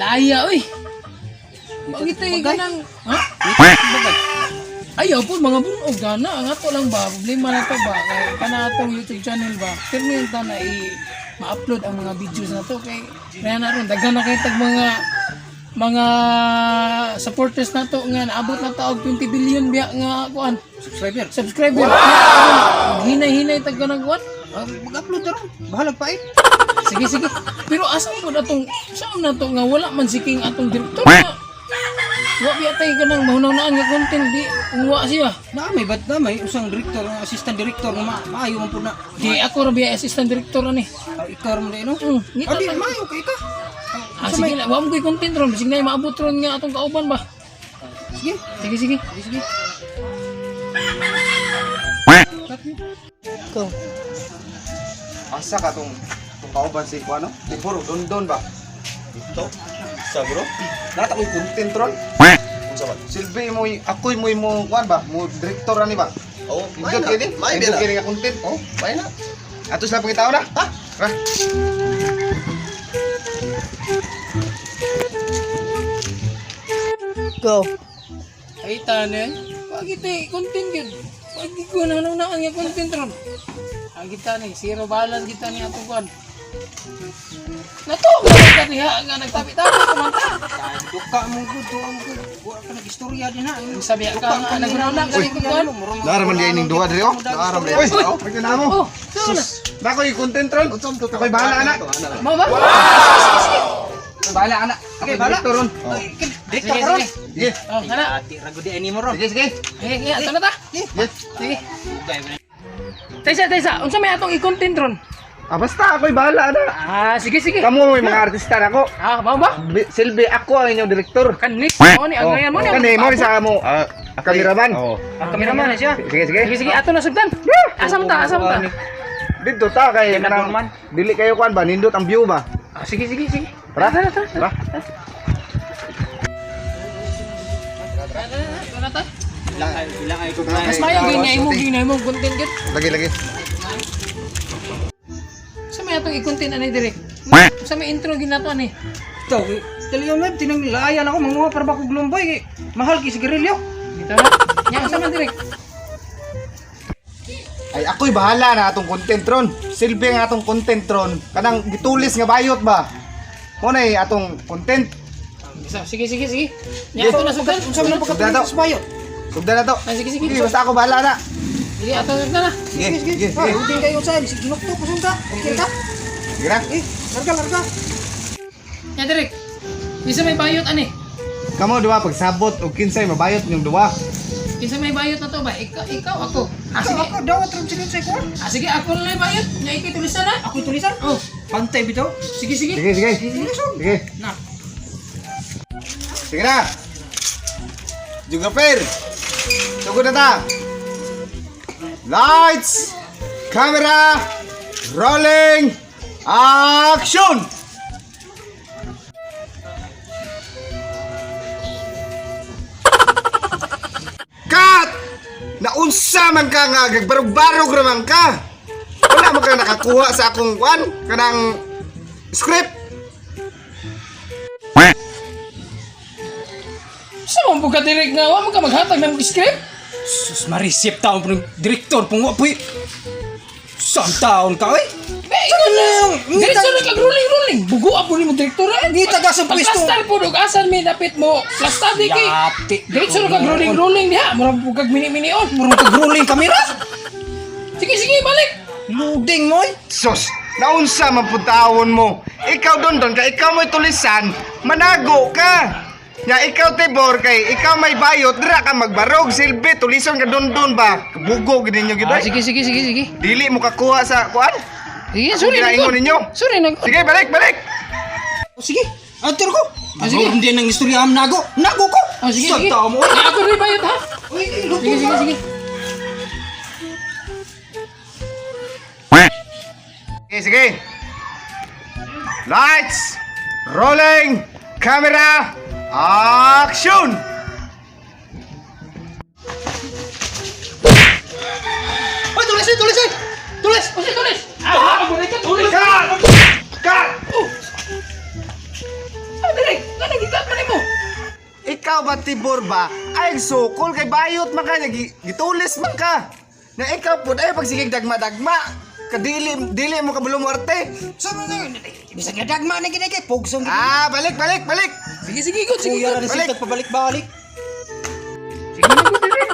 Laya oy. Bakit tayo ganang ha? Ayaw po mga bunog gana ang ato lang ba problema na to ba kay kana atong YouTube channel ba pirmi ta na i ma-upload ang mga videos na to kay kaya na ron daghan na kay tag mga mga supporters na to nga naabot na ta og 20 billion biya nga kuan Subscriber. subscriber. Wow! Hinay-hinay tag kanang kuan. Ah, mag-upload na ron. Bahalag pa eh. Sige, sige. Pero asa mo na tong saan na to nga wala man si King atong direktor na. Wa biya tay kanang mahunaw-naan nga content di wa siya. Na may ba't na may usang director, ang assistant director nga maayo man po na. Di ako ra biya assistant director ani. Ah, ikaw ron na no? Ngita Ah, di ta. maayo kay ka. Ah, sige na, wa mo koy content ron, bisig na maabot ron nga atong kauban ba. Sige, Sige, sige. sige, sige. Go. Asa ka tong tong kauban si kuano? Tibor dondon ba? Dito? Sa bro? Nata ko'y content ron. Unsa ba? Silbi mo ako'y mo mo kuan ba? Mo director ani ba? Oh, may Nindot na. kini? May Nindot na. kini nga content. Oh, may na. Ato sila pangitaon na. Ha? Ra. Go. Ay tanan, wag ito content gyud. Wag ko na naan nga content ron. Ang kita ni zero balance kita ni atong kuan. Nato, ka diha nga nagtabi-tabi kumanta. Duka mo gud, duka mo gud. Wa ka nag-istorya din ha. Sabi ka nga naguna ka ni kuan. Nara man diay ning duha diri oh. Nara man diay. Uy, pagkana mo. Oh, so na. Na ko'y content ron. Ako'y bahala ana. Mao ba? Bahala ana. Okay, bahala. Director ron. Director Sige, ka ron. sige. Sige. Oh, kana. Ati rago di ani mo ron. Sige, sige. Sige, sige, ato na ta. Sige. Sige. Taysa, taysa, unsa may atong i-content ron? Ah, basta ako'y bahala ana. Ah, sige, sige. Kamo may mga artista na ako. Ah, mao ba? Silbi ako ang inyong direktor. Kanik, mo ni ang ngayon mo ni. Kani mo sa mo. Ah, Kameraman. Oh. Kameraman na siya. Sige, sige. Sige, sige, ato na sugdan. Asa man ta, asa man ta? Dito ta kay Kanang man. Dili kayo kuan ba nindot ang view ba? Ah, sige, sige, sige. Tara. Tara, tara, tara. Tara. Tara, tara. Ilang ay ko Mas mayo ginay mo, ginay mo content gid. Lagi lagi. Sa may atong i-content ani direk. Sa may intro ginato ani. Ito, taliyon web, tinang laayan ako, manguha para ba ko glumboy. Eh. Mahal kay sigarilyo. Dito na. Nya sa man direk. Ay ako'y bahala na atong content ron. Silbi ang atong content ron. Kanang gitulis nga bayot ba? Mo na atong content. Isa, sige, sige, sige. Nya ato na sugdan. Unsa man ang Sugdan pagkatulis sa bayot? Sugdan na to. Ah, sige, sige. Sige, basta ako bahala na. Sige, ato na sugdan na. Sige, sige, sige. Ah, uting kayo sa sige ginukto ko ka. Okay ka? Sige na. Eh, larga larga. Nya direk. Isa may bayot ani. Kamo duwa pagsabot og kinsay mabayot niyong duwa. Kinsa may bayot na to ba? Ikaw, ikaw ako. Ah, sige. Ako dawat ron sila sa ko. Ah, sige, ako na lang yung bayot. Nya ikay tulisan na. Ako tulisan. Oh, Pantay bitaw. sige, sige. Sige, sige. Sige. Na. Sige na. Geographer. Sugod na ta. Lights, camera, rolling, action! Cut! Naunsa man ka nga, gagbarog-barog ra man ka. Wala man ka nakakuha sa akong kwan, kanang script. Sa mo ka direk nga wa man ka maghatag ng script? Sus marisip taon po ng direktor pong wa poy. Saan taon ka oy? Be, ikaw na. Diretso na kag rolling rolling. Bugo po ni mo direktor eh. Hindi taga sa pwesto. Pagplastar po dog asan may dapit mo. Plastar di kay. Yati. Diretso na kag rolling rolling diha. Murag po kag mini-mini on. Murong kag rolling camera. Sige sige balik. Loading mo oy. Sus, naunsa man pud taawon mo. Ikaw don kay ikaw mo'y tulisan, manago ka. Nya ikaw Tibor kay ikaw may bayot dira ka magbarog silbi tulison ka don ba. Bugo gid ninyo gid. Ah, oy. sige sige sige sige. Dili mo kakuha sa kuan. Sige, sorry na Ginaingon ninyo. Sorry na. Sige, balik, balik. O, sige. Atur ko. Ah, sige. Hindi nang istorya am nago. Nago ko. Ah, sige Saan sige. taon mo oy? Nya, ako rin bayot ha. Uy, Sige sige sige. Sige, sige. Lights, rolling, camera, action! Oy, tulis oy, tulis oy. Tulis. O sige tulis. Ah, ako ka tulis. Cut! Cut! Oh. Ah, direk. Ikaw ba, Tibor ba? Ay, sukol kay bayot man ka, gitulis man ka. Na ikaw po, ay pagsigig dagma-dagma. Kadili, dili mo ka bulumarte. Sa mga bisag na dagma na gid kay pugsong gid. Ah, balik, balik, balik. Sige, sige, good, sige, Kuya good. ra Balik. ni pabalik-balik. Sige na, good, dire.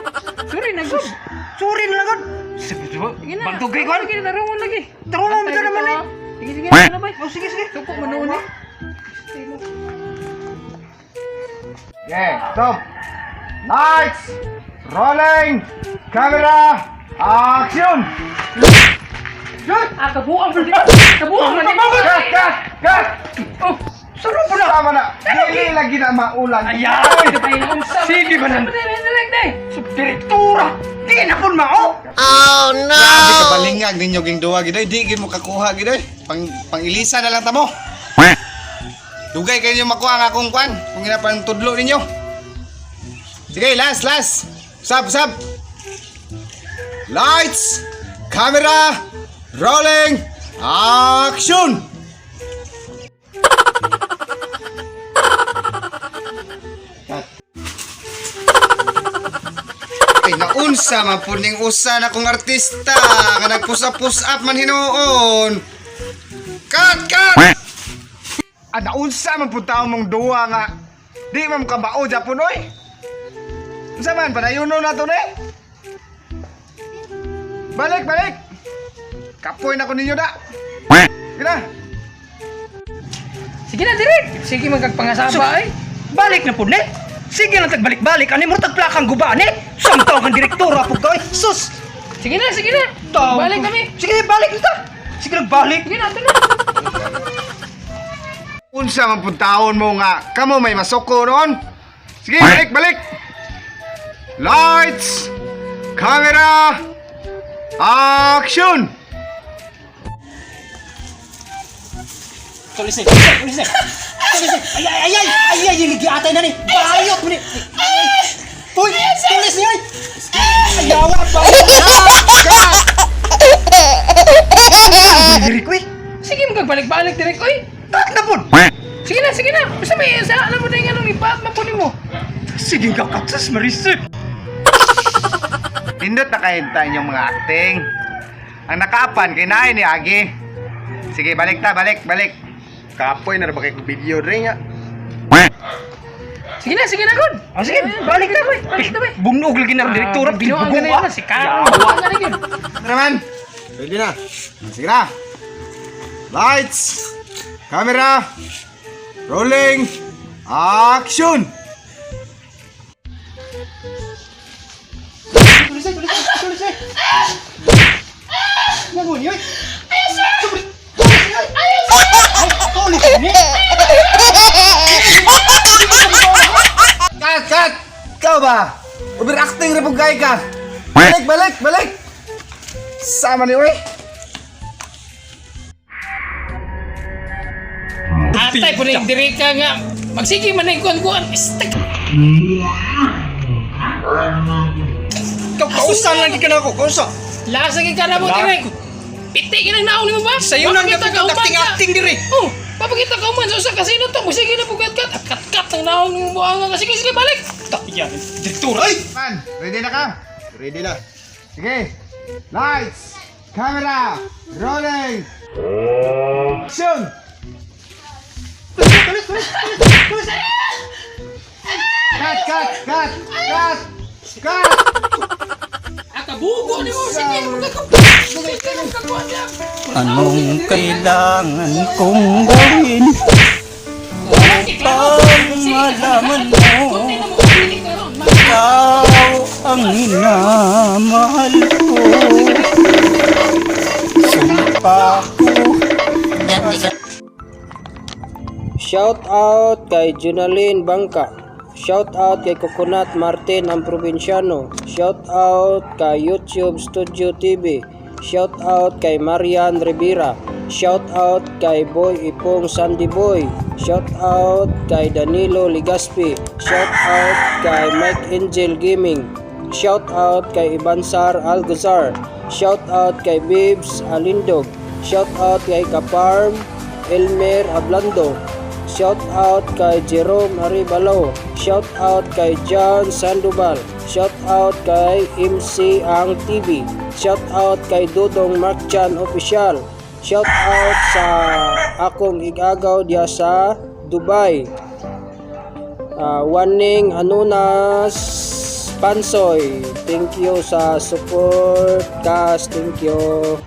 Sorry na, good. Sorry na lang gud. Sige na. Bantog kay kon. Sige, tarungon lagi. Tarungon mo naman eh. Sige, sige, ano ba? Oh, sige sige. Suko man noon eh. Yeah, stop. Lights, rolling, camera, action! Good! Ah, kabuang man. Kabuang man. Cut, cut, cut! Oh, Suro po na! Tama na! Dili lagi na maulan. Ayaw! sige ba nan? Direktora! Di na pud mao. Grabe ka balingag ninyo ging duwa gidoy. Di gid mo kakuha gidoy. Pang pangilisa na lang tamo. Dugay kayo ninyo makuha ang akong kwan. Kung ina pang tudlo ninyo. Sige, last, last. Sab, sab. Lights, camera, rolling, action! Ay, naunsa man po ning usa na kong artista nga nagpusa-push up man hinuon. Cut, cut! Ah, naunsa man po taon mong duwa nga di man kabao Japon oy. Unsa man padayono na to ne? Balik, balik. Kapoy na ko ninyo da. Sige na. Sige na, direk. Sige, magkagpangasaba ay. Balik na pud ni. Sige lang tagbalik-balik ani mo tagplakang guba ni. Samtaw kang direktora pud kay. Sus. Sige na, sige na. Taw. Balik kami. Sige, balik na ta. Sige lang balik. Sige na, ito na. Unsa man pud taon mo nga kamo may masoko noon. Sige, balik, balik. Lights, camera, action! Tulis eh. Tulis eh. Tulis eh. Ay ay ay ay ay ay yung giatay na ni. Bayot mo ni. Uy, tulis ni ay. Ayawa pa. Diri ko eh. Sige, magkagbalik-balik, direk. Oy, Tak na pud. sige na, sige na. Basta may sa alam mo na yung anong ipaat mapuni mo. Sige ka katsas marisip. Pindot na kahinta inyong mga acting. Ang nakaapan kay naay ni Agi. Sige, balik ta, balik, balik. Kapoy na ra ba kay video rin nga. Sige na, good. Ah, sige, balik na. Balik na, balik. Bungnog lagi na ang direktora. Binuang ka na yun, si Karen. Binuang ka na yun. Tara man. Ready na. Sige na. Lights, camera, rolling, action! Tulis eh, tulis eh, tulis eh. Ngayon yun. Tulis yun. Ay, tulis ni. Cut, cut! Ikaw ba? Overacting ra pug kay ka. Balik, balik, balik. Sama ni oy. Atay po na yung direk ka nga. Magsige man na yung kuwan-kuwan. Istak. Ikaw, kausa lang di ka na ako, kausa. Lasa ka na mo, direk. Piti ka nang naon mo ba? Sa'yo lang Papakita ka human sa- acting-acting diri. Oh, papakita ka man sa usa kasi na to. Magsige na po kat-kat. Kat-kat ang naon mo buang nga. Sige, sige, balik. Tayan, direktora. Ay! Man, ready na ka? Ready na. Sige. Lights, camera, rolling. Action! Tulis, tulis, tulis, tulis. Cut, cut, cut, cut, cut! Akabugo ni mo. Sige, Sige, magkakuan niya. Anong kailangan kong gawin upang malaman mo ikaw ang minamahal ko? Sumpa ko. Shout out kay Junaline Bangka. Shout out kay Coconut Martin ang probinsyano. Shout out kay YouTube Studio TV. Shout out kay Marian Rivera. Shout out kay Boy Ipong Sandy Boy. Shout out kay Danilo Ligaspi. Shout out kay Mike Angel Gaming. Shout out kay Ibansar Algazar. Shout out kay Bibs Alindog. Shout out kay Kaparm Elmer Ablando. Shout out kay Jerome Aribalo. Shout out kay John Sandoval. Shout out kay MC Ang TV. Shout out kay Dudong Mark Chan Official. Shout out sa akong igagaw diya sa Dubai. Waning Anunas Pansoy. Thank you sa support, guys. Thank you.